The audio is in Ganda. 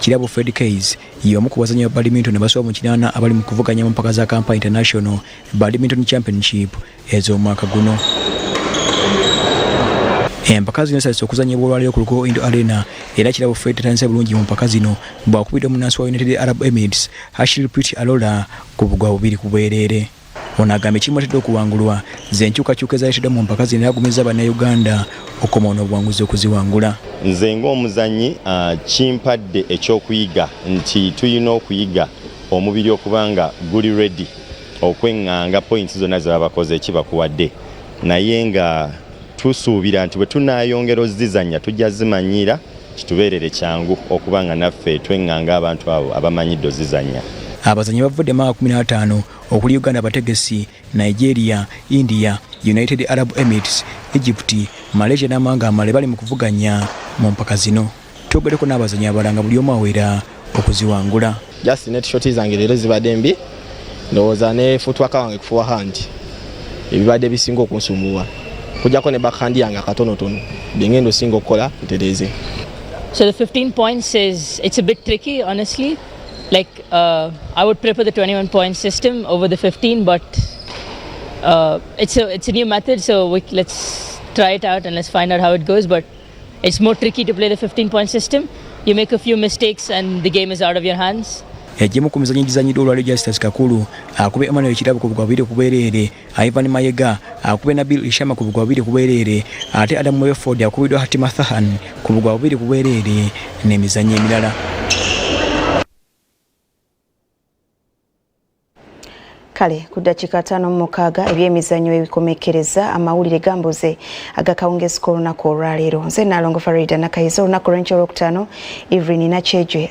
Kirabo Fred Kays y'omu ku bazannyi ba badminton abasoba mu 8 abali mu kuvuganya mu mpaka za Kampala International Badminton Championship ez'omwaka guno. Empaka zino zitandise okuzannyibwa olwaleero ku Lugogo Indoor Arena era Kirabo Fred tatandise bulungi mu mpaka zino bw'akubiddwa munnansi wa United Arab Emirates Hashil Priti Alola ku bugwa 2-2. Ono agambye ekimuleetedde okuwangulwa ze nkyukakyuka ezaleeteddwa mu mpaka zino era agumizza Bannayuganda okukomawo n'obuwanguzi okuziwangula. Nze ng'omuzannyi kimpadde ekyokuyiga nti tulina okuyiga omubiri okuba nga guli ready okweŋŋanga points zonna ze babakoze ekibakuwadde, naye nga tusuubira nti bwe tunaayongera ozizannya tujja zimanyiira kitubeerere kyangu okuba nga naffe tweŋŋanga abantu abo abamanyidde ozizannya. Abazannyi bavudde mu mawanga 15 okuli Uganda abategesi, Nigeria, India, United Arab Emirates, Egypt, Malaysia n'amawanga amalala bali mu kuvuganya mu mpaka zino. Twogereko n'abazannyi abalala nga buli omu awera okuziwangula. Just net shot zange leero zibadde mbi, ndowooza ne footwork wange ku forehand ebibadde bisinga okunsumbuwa, kujjako ne backhand yange akatonotono byengenda osinga okukola ntereeze. So the 15 points is, it's a bit tricky, honestly. Like I would prefer the 21 point system over the 15, but it's a new method, so let's try it out and let's find out how it goes. But it's more tricky to play the 15 point system. You make a few mistakes and the game is out of your hands. Egimu ku mizannyo egizanyiddwa olwaleero, Justus Kakulu akubye Emmanuel Kirabo ku bugwa 2-2, Ivan Mayega akubye Nabil Ishama ku bugwa 2-2, ate Adam Weford akubiddwa Hatima Thahan ku bugwa 2-2 n'emizannyo emirala. Kale ku ddakiika 56 ebyemizannyo ebikomekkereza amawulire gambuze agakawungezi k'olunaku olwaleero. Nze Naalongo Farida Nakayiza. Olunaku olw'enkya olwokutaano, Evelyn Nakyejwe.